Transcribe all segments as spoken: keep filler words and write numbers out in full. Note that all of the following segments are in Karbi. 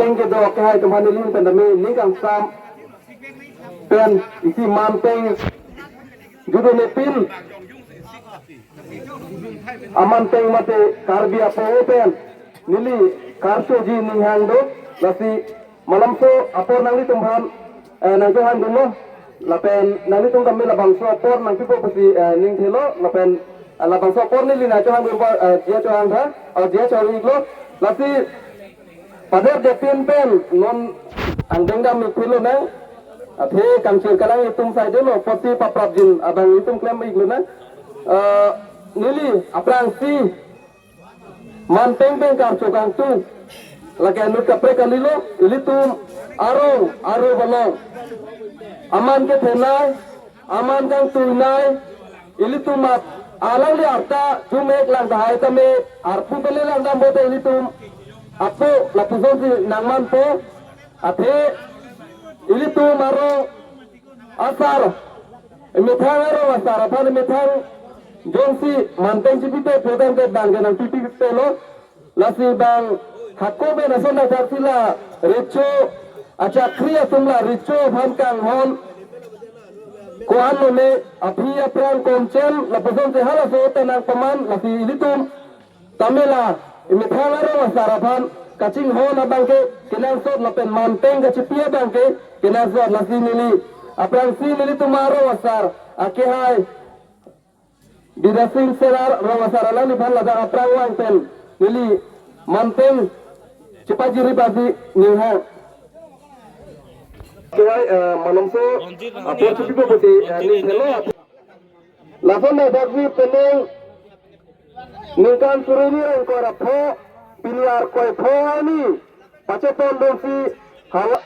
Ning kedo akehai atum aphan neli pen tame ning kangsam pen isi manteng judunepin amanteng mate Karbi apo pen neli karchoji ning hang do. Lasi malomso apor nanglitum aphan, eh, nangchohangdunlo. Lapen nanglitum tame labangso apor nangpipo pusi, eh, ning thelo. Lapen, eh, labangso apor neli nangchohangdun apor, eh, dia chohang tha, eh, dia chohang-iklo. Lasi pader depin pen non angdeng dam-ik thelo nang. Athe kangchir kalang itum saidelo, apotsi paprapjin abang itum klem-iklonang. Eh, neli aphrangsi manteng pen karcho kangtung, lake anut kaprek kalilo, ilitum arong aru balong, aman kethenei, aman kangtuinei, ilitum ap alangli arta jum-ek lang tahai tame arpu pele lang dam bote ilitum apo lapusonsi nangmanpo. Athe ilitum arong asar, emethang arong asar aphan emethang jongsi manteng chipipe putangte bang ke nangpipipelo. Lasi bang hako pen ason athak si la recho achakri atum la recho aphan kanghon ko-an lone, aphi aphrang konchen lapusonsi halaso ta nangpaman. Lasi ilitum tame la emethang arong asar aphan kachinghon abang ke kenangsot lapen manteng kachipi abang ke kenangsot. Lasi neli aphrangsi nelitum arong asar akehai Bidya Sing Selar rong asar alangliphan ladak aphrang vang pen neli manteng chepajirji pusi ning hang. Akehai, eh, malomso apor chipipo pusi, eh, ning thelo. Lason na dakji penang ningkan suri ni rengkor apho, pini arkoi pho ani pachepondunsi hala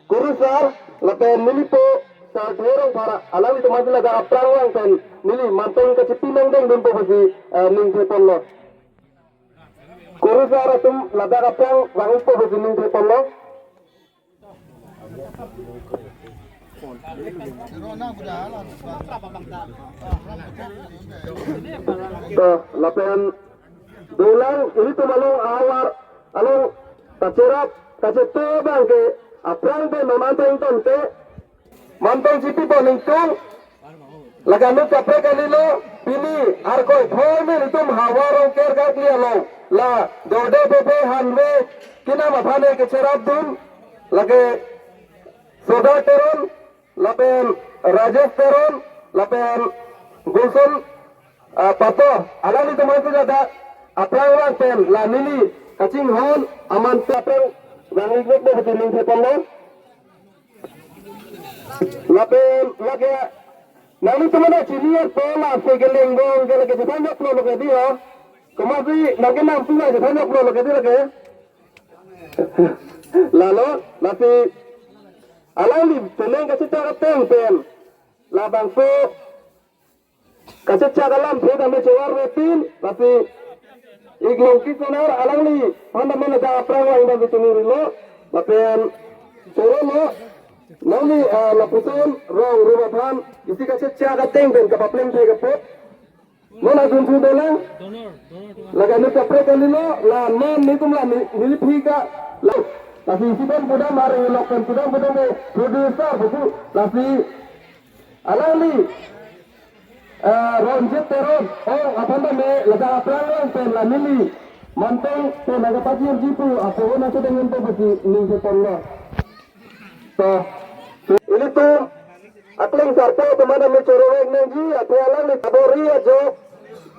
kurusar lapen nelipo Sarthe Rongphar alanglitum aphan ladak aphrang vang pen neli manteng kachipi nangdengdunpo pusi, eh, ning theponlo. Kurusar atum ladak aphrang vang-ikpo pusi ning theponlo. To, lapen dolang ilitum along ahavar along kacherap kacheto abang ke aphrang pen manteng tangte manteng chipipo ningtung. Lake anut kaprek kalilo, pini arkoi pho ni ilitum Havar Rongker Karkli along la dorde pepe hanve kinam aphan ke cherapdun, lake Soda Teron lapen Rajesh Teron lapen Gulson, ah, Pato, alanglitum aphan si ladak aphrang vang pen la neli kachinghon aman aphrang vang-iknekpo pusi ning theponlo. Lapen lake nanglitum aphan chini arpo la se kelengbong ke lake chethan joklo lake dei ho. Komatsi nangkenam pu la chethan joklo lake dei lake. Lalo, lasi alangli penang kachechak ateng pen labangso kachechak alamthe tame chevar-epin, lasi ik Longki Sonar alangliphan tame ladak aphrang vang dam chinirilo, lapen chorolo, nangli, ah, lapuson rong rup aphan isi kachechak ateng pen kapapleng thek apot. Non adunthu dolang. Lake anut kaprek kalilo, la non nelitum la ni, neli phika, la, lasi isi pen pudam ari lok pen pudam pudam ke producer buku, lasi alangli, eh, Ronjit Teron, oh, aphan tame ladak aphrang vang pen la neli manteng pen nangkapajirji pu apor nangchedengdunpo pusi ning theponlo. To, ilitum akleng sarpo atum aphan tame choro-ik nangji, athe alangli abori ajok,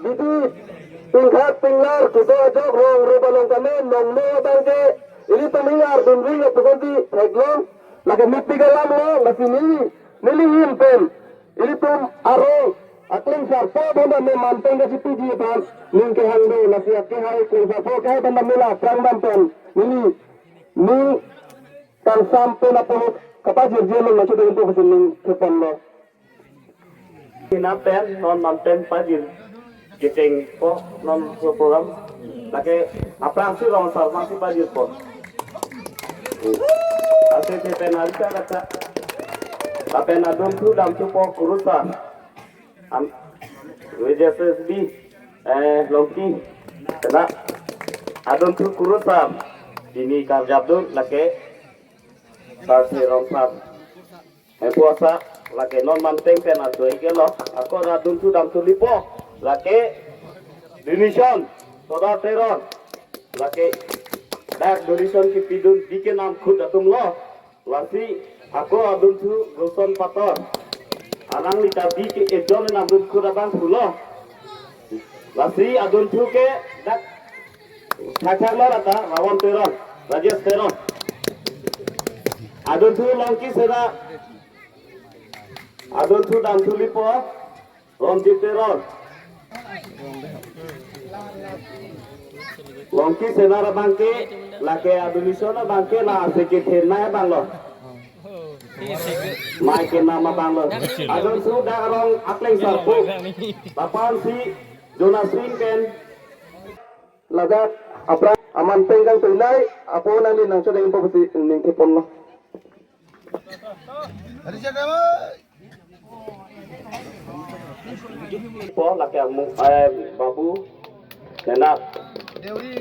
bidi pingkhat pinglar kedo ajok rong rup along tame nongno abang ke ilitum ingar dunri apusonsi theklong, lake mepik alamlo, lasi neli, neli ahin pen ilitum arong akleng sarpo aphan tame manteng kachipiji aphan ning kehang do, lasi akehai akleng sarpo akehai aphan tame la aphrang dam pen neli ning kangsam pen apot kapajirji along nangchedengdunpo pusi ning theponlo. Kinam pen non manteng pajir kechengpo non so program. Lake aphrangsi rong asar aphansi pajirpo. Ase te pen arika kacha. Lapen adunthu damthupo kurusar. Am, V J S S B, eh, Longki, kena adunthu kurusar. Pini karjapdun lake Sarthe Rongphar. Epuasa lake non manteng pen ajoike lo. Ako adunthu damthu lipo lake donation Sodar Teron. Lake dak donation kipidun D K Namkhut atum lo. Lasi ako adunthu Gulson Pator. Alangli ta D K ejon namdun khut abang pulo. Lasi adunthu ke dak thakthak lo rata Rawan Teron, Rajesh Teron. Adunthu Longki Sena. Adunthu damthu lipo Ronjit Teron. Longki Sena abangke lake admission abangke la aseke thenai abang lo. Mai kenam abang lo. Adunthu dak arong akleng sarpo. Lapu-an si Jonas Singh pen. Ladak aphrang aman pengkang tuinai apo nangli nangchodeng po pusi ningthepon lo. Po lake amu, eh, Babu Sena,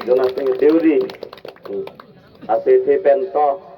Jonas Singh Deuri. Hmm. Ase the pen to.